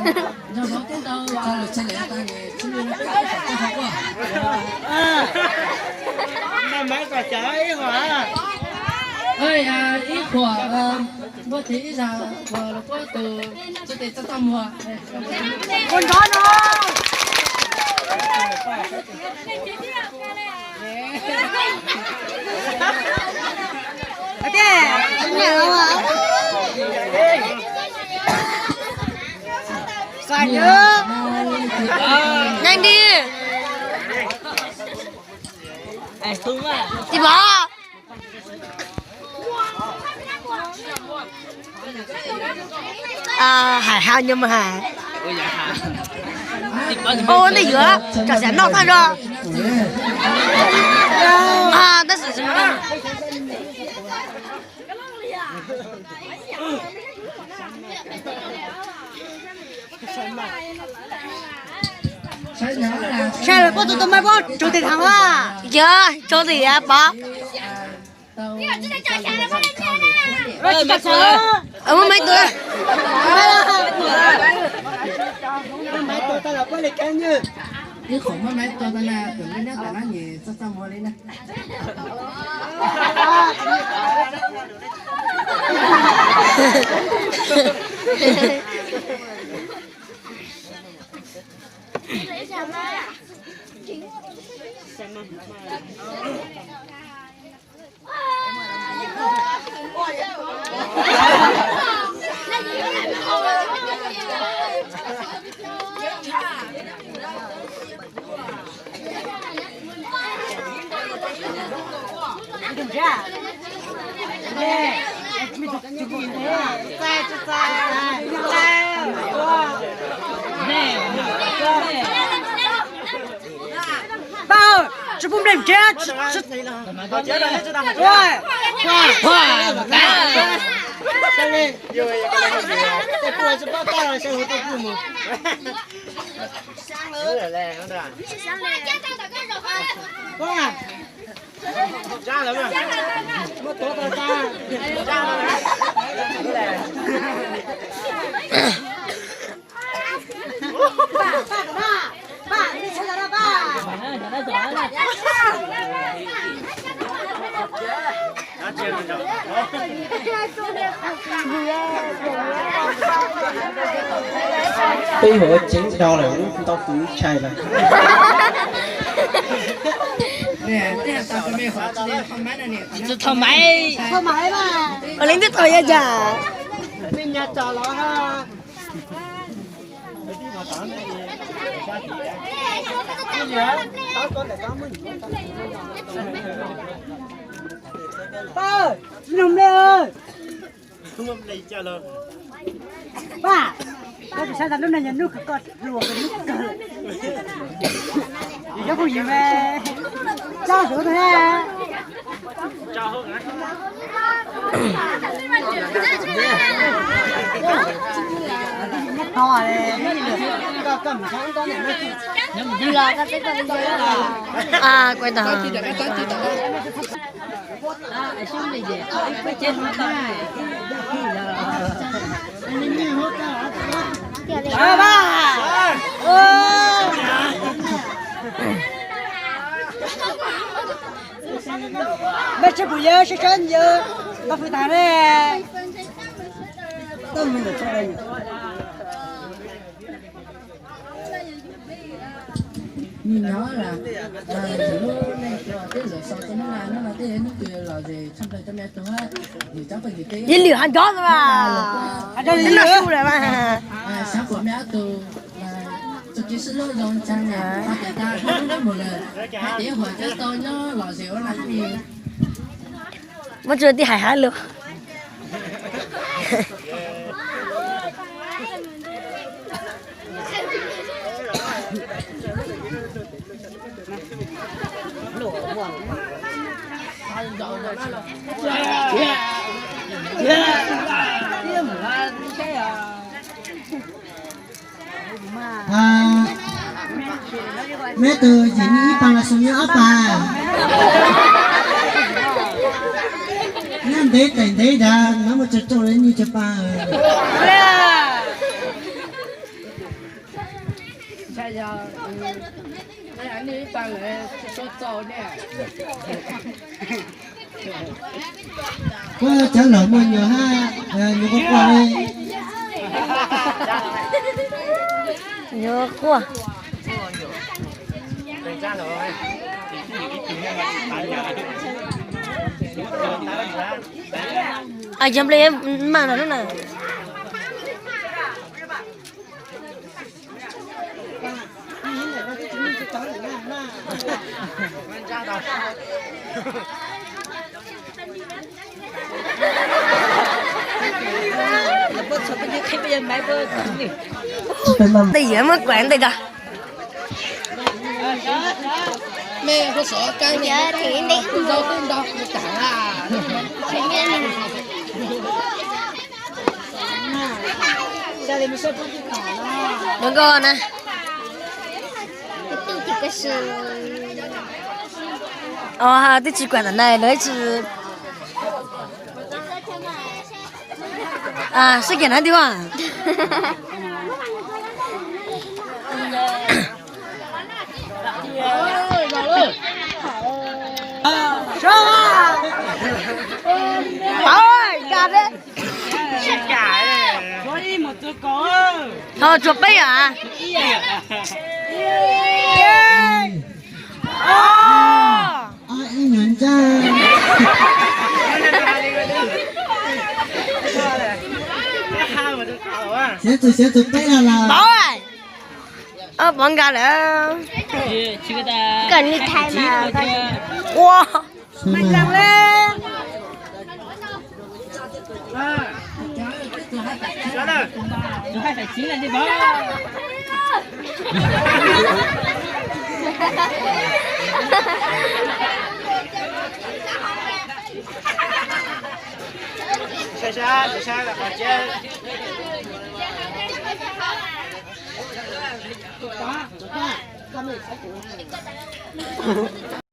Nrog vauv tib tau tso lus txhais lem tas ces txhua lus no peb tau kom txog qhov koj. Ib qhuam npuaj tiv ib zag uas los puab tus txuj tes txaj txaj muag. Ua nrov no. Xav nhớ. Nhanh đi. Tsis pom. Hais hais nyuam hais. Ua ntej yuav tsam xav noj thaj zog. Tab sis Saib los puab tus tus Maiv puab tsaug tim thaum a. Yog tsaug tim a pov. Muab Maiv tua. Ib qhov muab Maiv tua tau na, tus li nab tas nab nyem txaj txaj muag li na. Pab, tsis pub nplej nrhiav. Peb hua ceev do lawm, ntau tus ib tshais lawm. Tsis tau Maiv. Ua li twb tau yog cas. Pab, koj tsis saib tas lub neej yog hnub kawg, koj hluas kawg hnub kawg. Yus cov phooj ywg mas tsob hluav taws na. Mej tsis pum yawg sab sab yawg, koj fwj tag ne. Nws nyob lawm, lub neej twb txom txom nyem, hnub no twb yog hnub kws lom zem tshaj plaws rau mej tug, nws tsob poj ntxwv teb. Ib lwm hab nrov mas, nrov li lwm lawm mas. Xav kom mej ob tug txuj kev sib hlub zoo tshaj na, hais tias tag lub neej mus lawm, hais tias yuav huam tau nyob lom zem ua laj hab ni. Muab tsuj tij hais hab lug. Meb tug yim ib paag los xum nyob ob paag. Nyob ntev tes ntev nrad, nov muaj tsawg rooj li nyob tsawg paag. Kuv cov laus muaj nyuag hab, nyuag quaj quaj li. Nyuag quaj. Yog nplej maj no lub na. Ntawm yus muab kuam ntawm ko. Mus nkauj na. Os, twb tsis kuam ntawm na, lawv tsis. Sib kiag na twb. Ho tsuas peb yom. Ib nyuag ntsaj. Siav txug, siav txug peb no los. Pov, Pov nkag lawm. Koj nij thaij mas. Ua.